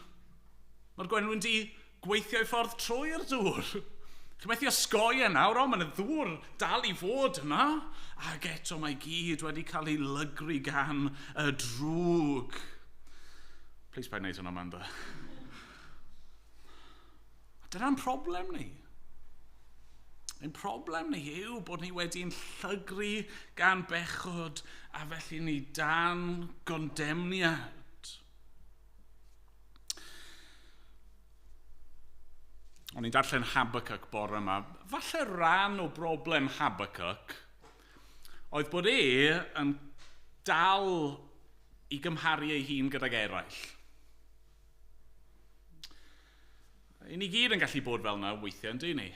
Mae'r gwenwyn di gweithio i ffordd trwy'r dŵr. Chi'n methu osgoi e nawr, o, mae'n y ddŵr dal i fod yna. Ac eto mae gyd wedi cael ei lygru gan y drwg. Please paid wneud hwnna, Amanda. Dyna'n problem ni. Ein problem ni yw bod ni wedi'n llygru gan bechod a felly ni dan gondemniad. O'n i'n darllen Habakkuk bore yma. Falle rhan o broblem Habakkuk oedd bod e yn dal i gymharu ei hun gydag eraill. I ni gyd yn gallu bod fel yna weithiau, yn dyn ni?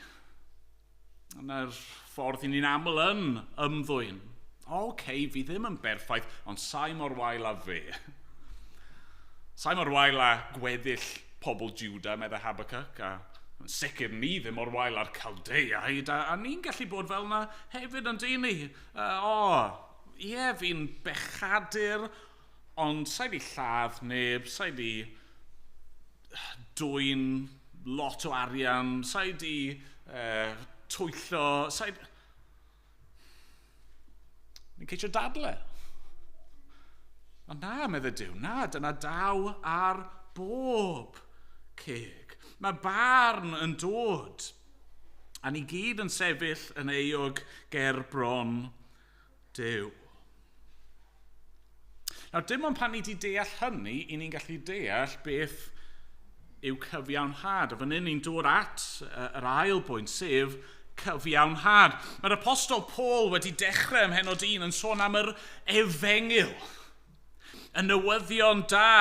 Yna'r ffordd i ni'n aml yn ymddwyn. Oce, fi ddim yn berffaith, ond sai mor wael a fe. Sai mor wael a gweddill pobl Juda, meddai Habakkuk, a yn sicr ni ddim mor wael â'r Caldeiaid, a ni'n gallu bod fel yna hefyd, yn dyn ni? Ie, fi'n bechadur, ond sai di lladd neb, sai di dwyn lot o arian, sai di twyllo, sai... Ni'n ceisio dadle. Ond na, meddai Duw, na, dyna daw ar bob ceg. Mae barn yn dod, a ni gyd yn sefyll yn euog ger bron Duw. Nawr, dim ond pan ni wedi deall hynny, i ni'n gallu deall beth yw cyfiawnhad. A fan hyn ni'n dod at yr ail bwynt, sef cyfiawnhad. Mae'r apostol Paul wedi dechrau ym mhennod 1 yn sôn am yr efengyl, y newyddion da.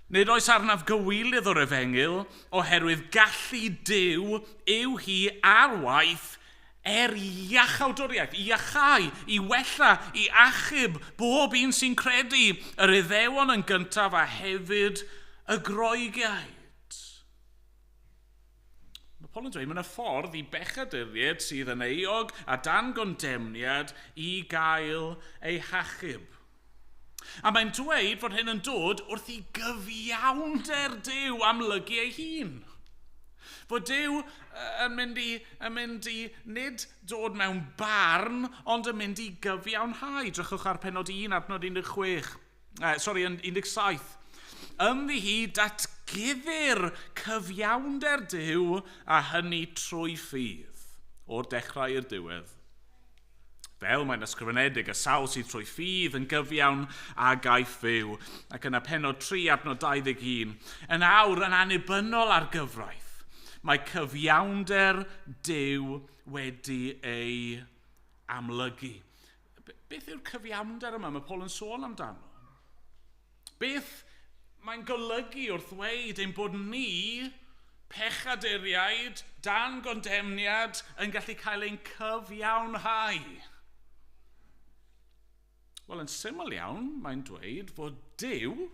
Nid oes arnaf gywilydd o'r efengyl, oherwydd gallu Duw yw hi ar waith er iachawdwriaeth, i iachau, i wella, i achub bob un sy'n credu, yr Iddewon yn gyntaf a hefyd y Groegiaid. Mae Paul yn dweud, mae yna ffordd i bechaduriaid sydd yn euog a dan gondemniad i gael eu hachub. A mae'n dweud fod hyn yn dod wrth i gyfiawnder Duw amlygu ei hun. Fod Duw yn mynd i nid dod mewn barn, ond yn mynd i gyfiawnhau. Drychwch ar pennod 1, adnod 16. 17. Ynddi hi datguddir cyfiawnder Duw a hynny trwy ffydd, o'r dechrau i'r diwedd. Fel mae'n ysgrifenedig, y sawl sydd trwy ffydd yn gyfiawn a gaiff fyw. Ac yna pennod 3 adnod 21. Yn awr yn annibynnol ar gyfraith, mae cyfiawnder Duw wedi ei amlygu. Beth yw'r cyfiawnder yma mae Paul yn sôn amdano? Beth mae'n golygu wrth ddweud ein bod ni, pechaduriaid, dan gondemniad, yn gallu cael ein cyfiawnhau? Wel, yn syml iawn, mae'n dweud fod Duw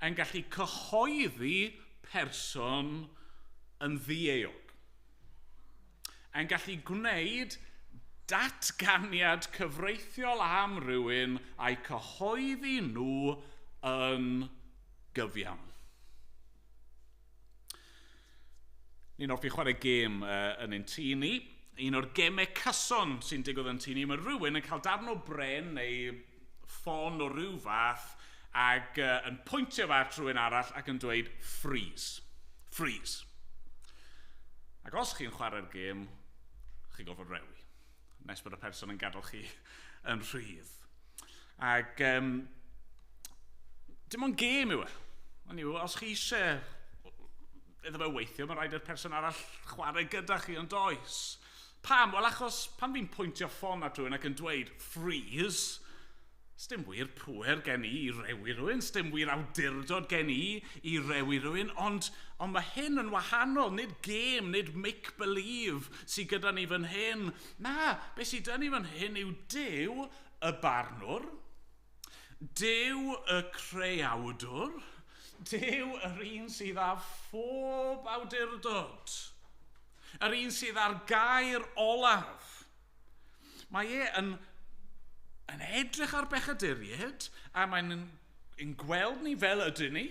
yn gallu cyhoeddi person yn ddieuog. Yn gallu gwneud datganiad cyfreithiol am rywun a'i cyhoeddi nhw yn gyfiawn. Ni'n hoffi chwarae gêm yn ein tŷ ni. Un o'r gemau cyson sy'n digwydd yn tŷ ni, mae rhywun yn cael darn o bren neu ffon o ryw fath ac yn pwyntio fe at rhywun arall ac yn dweud freeze. Freeze. Ac os chi'n chwarae'r gêm, chi'n gorfod rewi. Nes bod y person yn gadael chi yn rhydd. Ac dim ond gêm yw e. Hynny yw, os chi eisiau iddo fe weithio, mae rhaid i'r person arall chwarae gyda chi yn does. Pam? Wel, achos pan fi'n pwyntio ffon at rhywun ac yn dweud freeze, sdim wir pŵer gen i i rewi rhywun, sdim wir awdurdod gen i i rewi rhywun, ond mae hyn yn wahanol, nid gêm, nid make-believe sydd gyda ni fan hyn. Na, beth sydd gyda ni fan hyn yw Duw y barnwr, Duw y creawdwr, Duw yr un sydd â phob awdurdod, yr un sydd â'r gair olaf. Mae e yn edrych ar bechaduriaid a mae'n yn gweld ni fel ydyn ni,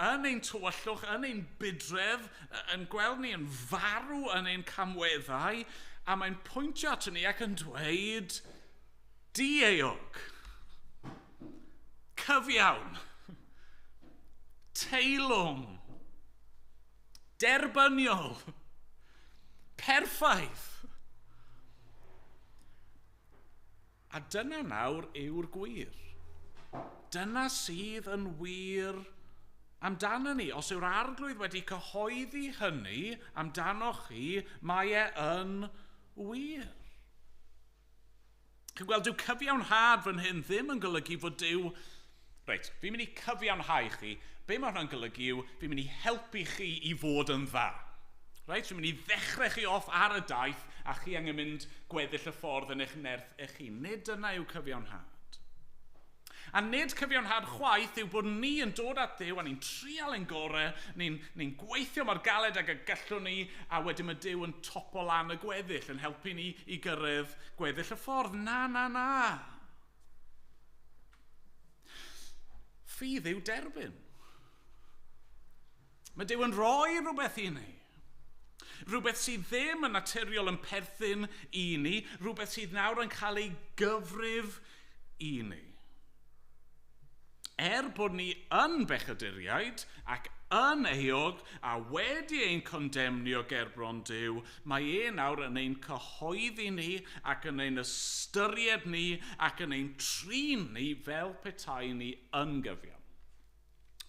yn ein tywyllwch, yn ein budredd, yn gweld ni yn farw yn ein camweddau, a mae'n pwyntio at ni ac yn dweud, dieuog, cyfiawn, teilwng, derbyniol, perffaith. A dyna nawr yw'r gwir. Dyna sydd yn wir amdano ni. Os yw'r Arglwydd wedi cyhoeddi hynny amdanoch chi, mae e yn wir. Chi'n gweld, dyw cyfiawnhad fan hyn ddim yn golygu fod Duw... Reit, fi'n mynd i cyfiawnhau chi. Be mae hwnna'n golygu yw, fi'n mynd i helpu chi i fod yn dda. Reit, fi'n mynd i ddechrau chi off ar y daith a chi angen mynd gweddill y ffordd yn eich nerth eich hun. Nid dyna yw cyfiawnhad. A nid cyfiawnhad chwaith yw bod ni yn dod at Dduw a ni'n trial ein gorau, ni'n gweithio mor galed ag y gallwn ni, a wedyn mae Duw yn topo lan y gweddill, yn helpu ni i gyrraedd gweddill y ffordd. Na, na, na. Ffydd yw derbyn. Mae Duw yn rhoi rhywbeth i ni. Rhywbeth sydd ddim yn naturiol yn perthyn i ni, rhywbeth sydd nawr yn cael ei gyfrif i ni. Er bod ni yn bechaduriaid ac yn euog a wedi ein condemnio gerbron Duw, mae e nawr yn ein cyhoeddi ni ac yn ein ystyried ni ac yn ein trin ni fel petai ni yn gyfiawn.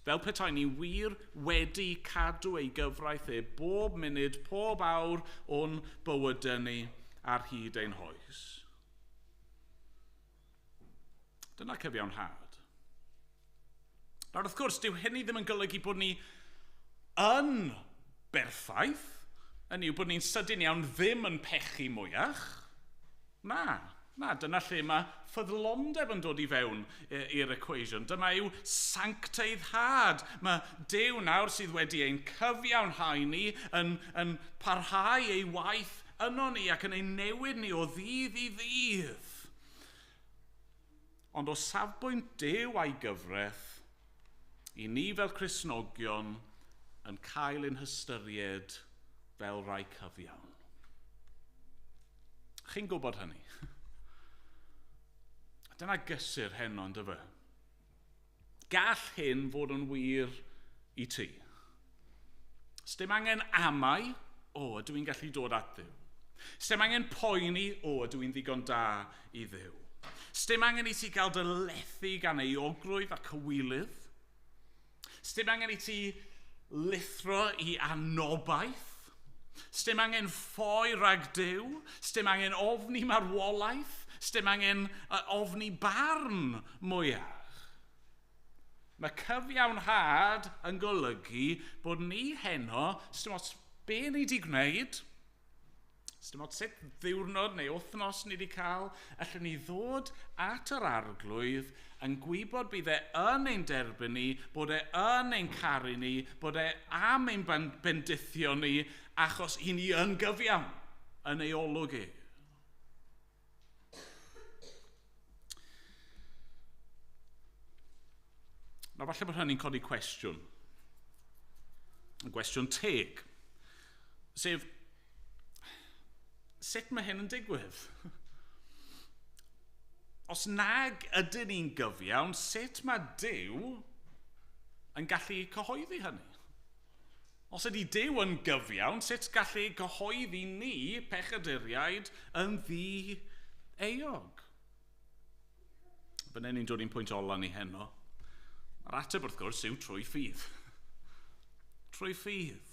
Fel petai ni wir wedi cadw ei gyfraith e bob munud, pob awr o'n bywydau ni ar hyd ein hoes. Dyna cyfiawnhad. Nawr, wrth gwrs, dyw hynny ddim yn golygu bod ni yn berffaith, hynny yw bod ni'n sydyn iawn ddim yn pechu mwyach. Na, dyna lle mae ffyddlondeb yn dod i fewn i'r equation. Dyma yw sancteiddhad. Mae Duw nawr sydd wedi ein cyfiawnhau ni yn parhau ei waith yno ni ac yn ein newid ni o ddydd i ddydd. Ond o safbwynt Duw a'i gyfraith, i ni fel Cristnogion yn cael ein hystyried fel rhai cyfiawn. Chi'n gwybod hynny? Dyna gysur heno, on'd yfe? Gall hyn fod yn wir i ti. Sdim angen amau, o, ydw i'n gallu dod at Dduw. Sdim angen poeni, o, ydw i'n ddigon da i Dduw. Sdim angen i ti gael dy lethu gan euogrwydd a cywilydd. Sdim angen i ti lithro i anobaith. Sdim angen ffoi rhag Duw. Sdim angen ofni marwolaeth. Sdim angen ofni barn mwyach. Mae cyfiawnhad yn golygu bod ni heno, sdim ots be ni wedi gwneud, sdim ots sut ddiwrnod neu wythnos ni wedi cael, allwn ni ddod at yr Arglwydd yn gwybod bydd e yn ein derbyn ni, bod e yn ein caru ni, bod e am ein bendithio ni, achos i ni yn gyfiawn yn ei olwg e. Nawr, falle bod hynny'n codi cwestiwn. Y gwestiwn teg. Sef, sut mae hyn yn digwydd? Os nag ydyn ni'n gyfiawn, sut mae Duw yn gallu cyhoeddi hynny? Os ydy Duw yn gyfiawn, sut gallu cyhoeddi ni, pechaduriaid, yn ddi-euog? Fan hyn ni'n dod i'n pwynt ola ni heno. Mae'r ateb wrth gwrs yw trwy ffydd. Trwy ffydd.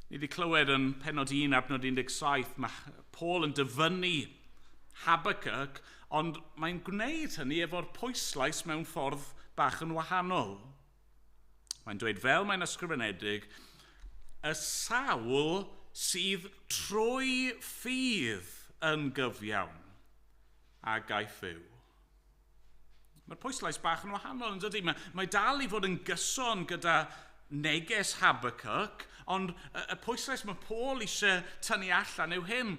Ni wedi clywed yn pennod 1 adnod 17, mae Paul yn dyfynnu Habakkuk, ond mae'n gwneud hynny efo'r pwyslais mewn ffordd bach yn wahanol. Mae'n dweud, fel mae'n ysgrifenedig, y sawl sydd trwy ffydd yn gyfiawn a gaiff fyw. Mae'r pwyslais bach yn wahanol, yn dydy? Mae dal i fod yn gyson gyda neges Habakkuk, ond y pwyslais mae Paul eisiau tynnu allan yw hyn.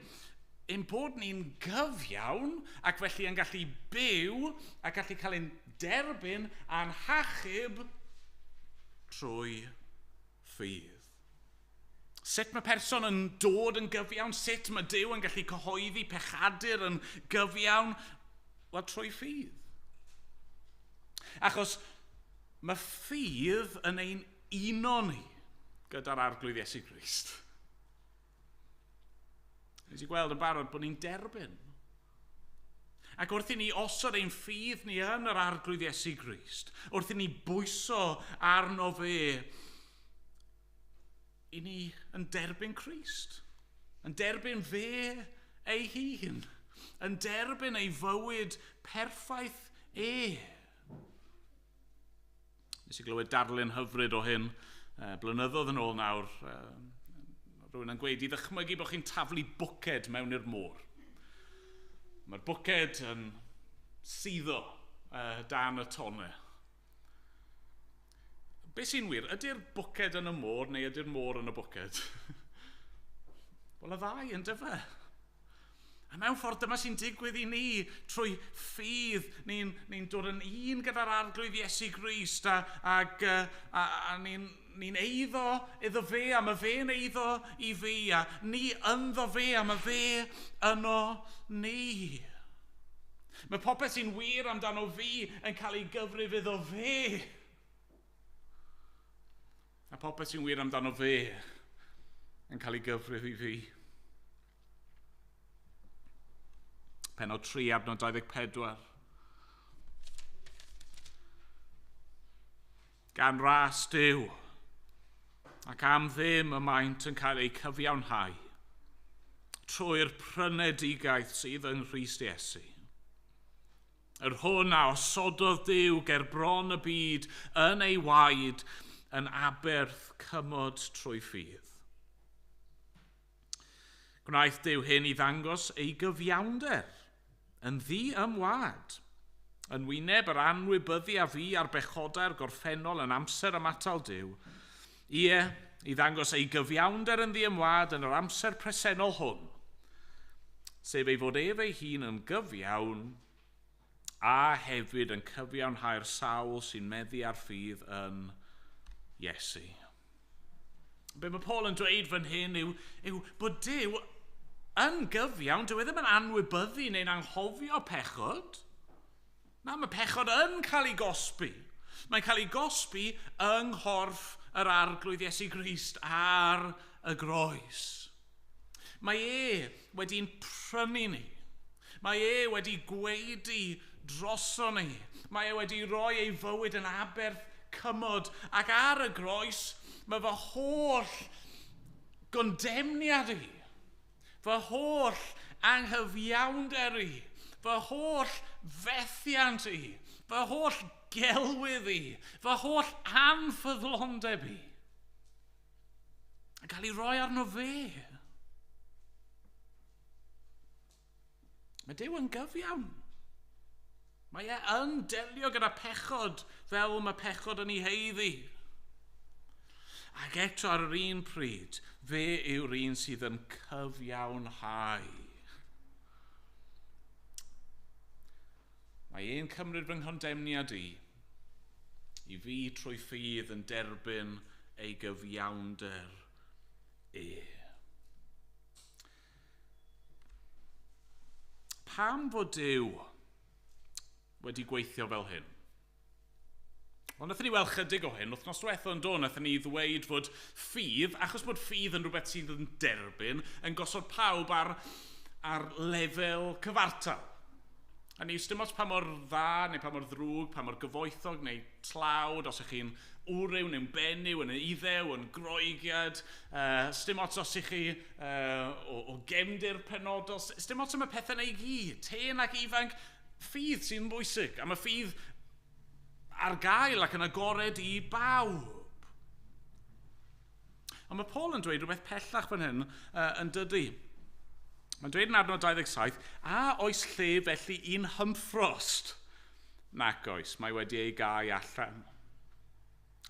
Ein bod ni'n gyfiawn ac felly yn gallu byw a gallu cael ein derbyn a'n hachub trwy ffydd. Sut mae person yn dod yn gyfiawn? Sut mae Duw yn gallu cyhoeddi pechadur yn gyfiawn? Wel, trwy ffydd. Achos mae ffydd yn ein uno ni gyda'r Arglwydd Iesu Grist. Nes i gweld yn barod bod ni'n derbyn. Ac wrth i ni osod ein ffydd ni yn yr Arglwydd Iesu Grist, wrth i ni bwyso arno fe, i ni yn derbyn Crist, yn derbyn fe ei hun, yn derbyn ei fywyd perffaith e. Nes i glywed darlun hyfryd o hyn blynyddoedd yn ôl nawr. Rhywun yn gweud i ddychmygu bod chi'n taflu bwced mewn i'r môr. Mae'r bwced yn suddo dan y tonnau. Be sy'n wir? Ydy'r bwced yn y môr neu ydy'r môr yn y bwced? Wel, y ddau yn dyfe. A mewn ffordd dyma sy'n digwydd i ni trwy ffydd. Ni'n dod yn un gyda'r Arglwydd Iesu Grist a ni'n eiddo iddo fe a mae fe'n eiddo i fi a ni ynddo fe a mae fe yno ni. Mae popeth sy'n wir amdano fi yn cael ei gyfrif iddo fe. A popeth sy'n wir amdano fe yn cael ei gyfrif i fi. Pennod 3, adnod 24. Gan ras Duw, ac am ddim y maent yn cael eu cyfiawnhau, trwy'r prynedigaeth sydd yng Nghrist Iesu. Yr hwn a osododd Duw ger bron y byd yn ei waed yn aberth cymod trwy ffydd. Gwnaeth Duw hyn i ddangos ei gyfiawnder yn ddiymwad, yn wyneb yr anwybyddu a fu ar bechodau'r gorffennol yn amser ymatal Duw, ie, i ddangos ei gyfiawnder yn ddiymwad yn yr amser presennol hwn, sef ei fod ef ei hun yn gyfiawn a hefyd yn cyfiawnhau'r sawl sy'n meddu ar ffydd yn Iesu. Be mae Paul yn dweud fan hyn yw bod Duw yn gyfiawn, dyw e ddim yn anwybyddu neu'n anghofio pechod. Na, mae pechod yn cael ei gosbi. Mae'n cael ei gosbi yng nghorff yr Arglwydd Iesu Grist ar y groes. Mae e wedi'n prynu ni. Mae e wedi gwaedu droso ni. Mae e wedi rhoi ei fywyd yn aberth cymod. Ac ar y groes, mae fy holl gondemniad i, fy holl anghyfiawnder i, fy holl fethiant i, fy holl gelwydd i, fy holl anffyddlondeb i, yn cael ei roi arno fe. Mae Duw yn gyfiawn. Mae e yn delio gyda pechod fel mae pechod yn ei haeddu. Ac eto ar yr un pryd, fe yw'r un sydd yn cyfiawnhau. Mae e'n cymryd fy nghondemniad i fi trwy ffydd yn derbyn ei gyfiawnder e. Pam fod Duw wedi gweithio fel hyn? Wel, wnaethon ni weld chydig o hyn, wythnos diwethaf yn do, wnaethon ni ddweud fod ffydd, achos bod ffydd yn rhywbeth sydd yn derbyn, yn gosod pawb ar lefel cyfartal. A ni, dim ots pa mor dda, neu pa mor ddrwg, pa mor gyfoethog, neu tlawd, os ych chi'n wryw neu'n benyw, yn iddew, yn groegiad, dim ots os ych chi o gefndir penodol, dim ots am y pethau 'na i gyd, hen ac ifanc, ffydd sy'n bwysig, a mae ffydd ar gael ac yn agored i bawb. Ond mae Paul yn dweud rhywbeth pellach fan hyn yn dydy. Mae'n dweud yn adnod 27, a oes lle felly i'n hymffrost? Nac oes, mae wedi ei gau allan.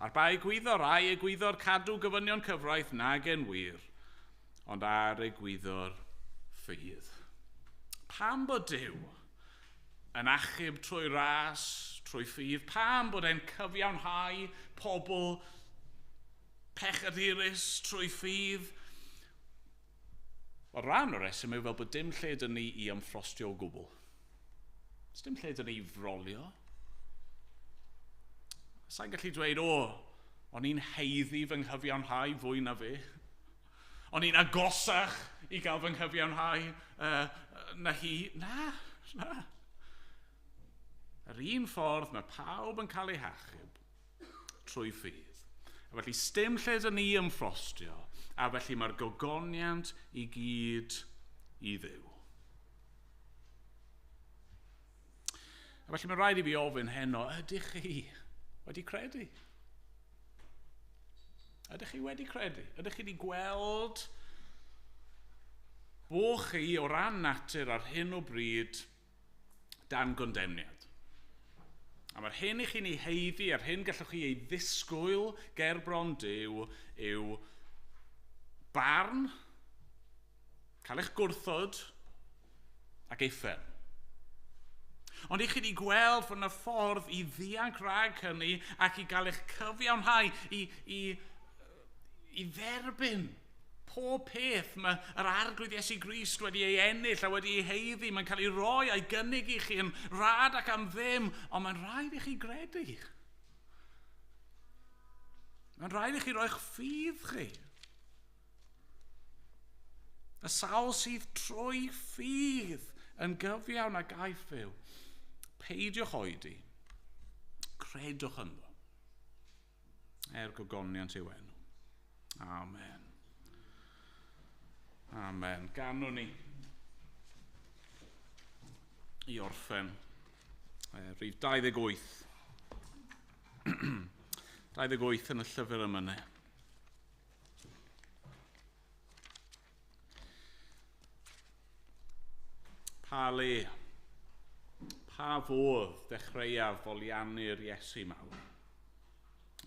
Ar ba egwyddor, ai egwyddor cadw gofynion cyfraith nag yn wir, ond ar egwyddor ffydd. Pam bod Duw yn achub trwy ras, trwy ffydd? Pam bod e'n cyfiawnhau pobl pechadurus trwy ffydd? Wel, rhan o'r reswm yw fel bod dim lle dyn ni i ymffrostio o gwbl. Does dim lle dyn ni i frolio. Sa'n gallu dweud, o, o'n i'n haeddu fy nghyfiawnhau fwy na fe. O'n i'n agosach i gael fy nghyfiawnhau na hi. Na, na. Yr un ffordd mae pawb yn cael ei hachub trwy ffydd. A felly, sdim lle dyn ni ymffrostio, a felly mae'r gogoniant i gyd i Dduw. A felly mae'n rhaid i fi ofyn heno, ydych chi wedi credu? Ydych chi wedi credu? Ydych chi wedi gweld bo chi o ran natur ar hyn o bryd dan gondemniad? A mae'r hyn i chi'n ei haeddu, a'r hyn gallwch chi ei ddisgwyl ger bron Duw yw barn, cael eich gwrthod ac uffern. Ond i chi wedi gweld fod yna ffordd i ddianc rhag hynny ac i gael eich cyfiawnhau, i dderbyn pob peth mae yr Arglwydd Iesu Grist wedi ei ennill a wedi ei haeddu. Mae'n cael ei roi a'i gynnig i chi yn rhad ac am ddim, ond mae'n rhaid i chi gredu. Mae'n rhaid i chi roi'ch ffydd chi. Y sawl sydd trwy ffydd yn gyfiawn a gaiff fyw. Peidiwch oedi, credwch ynddo. Er gogoniant i'w enw. Amen. Amen. Ganwn ni i orffen. Rhif 28. 28 yn y llyfr yma. Pa le, pa fodd dechreuaf foliannu'r Iesu mawr?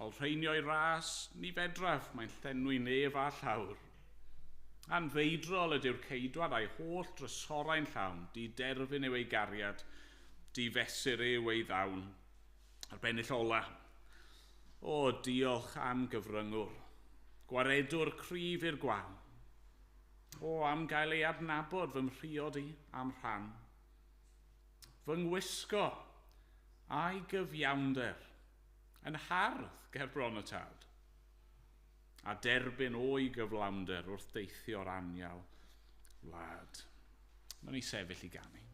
Olrheinio'i ras, ni fedraf, mae'n llenwi nef a llawr. Anfeidrol ydyw'r ceidwad a'i holl drysorau'n llawn, diderfyn yw ei gariad, difesur yw ei ddawn. A'r bennill ola, o diolch am gyfryngwr, gwaredwr cryf i'r gwan. O, am gael ei adnabod fy mhriod i am rhan. Fy ngwisgo a'i gyfiawnder yn hardd ger bron y tad. A derbyn o'i gyflawnder wrth deithio'r anial wlad. Mae'n ni sefyll i ganu.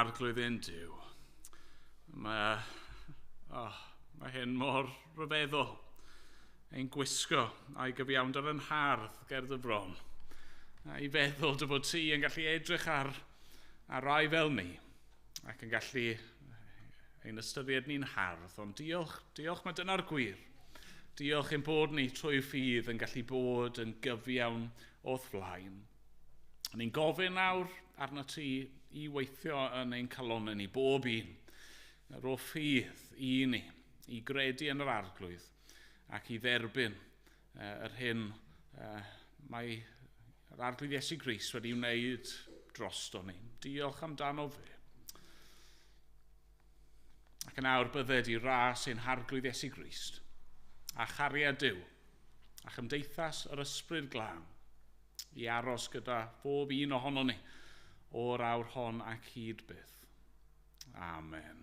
Arglwydd ein Duw. Mae hyn mor ryfeddol. Ein gwisgo a'i gyfiawnder yn hardd ger dy fron. A'i feddwl dy fod ti yn gallu edrych ar rai fel ni ac yn gallu ein ystyried ni'n hardd. Ond diolch mae dyna'r gwir. Diolch ein bod ni trwy ffydd yn gallu bod yn gyfiawn o'th flaen. Ni'n gofyn nawr arno ti i weithio yn ein calonnau ni, bob un. Rho ffydd i ni, i gredu yn yr Arglwydd ac i dderbyn yr hyn mae yr Arglwydd Iesu Grist wedi wneud drosto ni. Diolch amdano fe. Ac yn awr bydded i ras ein Harglwydd Iesu Grist a chariad Duw a chymdeithas yr Ysbryd Glân i aros gyda bob un ohono ni o'r awr hon ac hyd byth. Amen.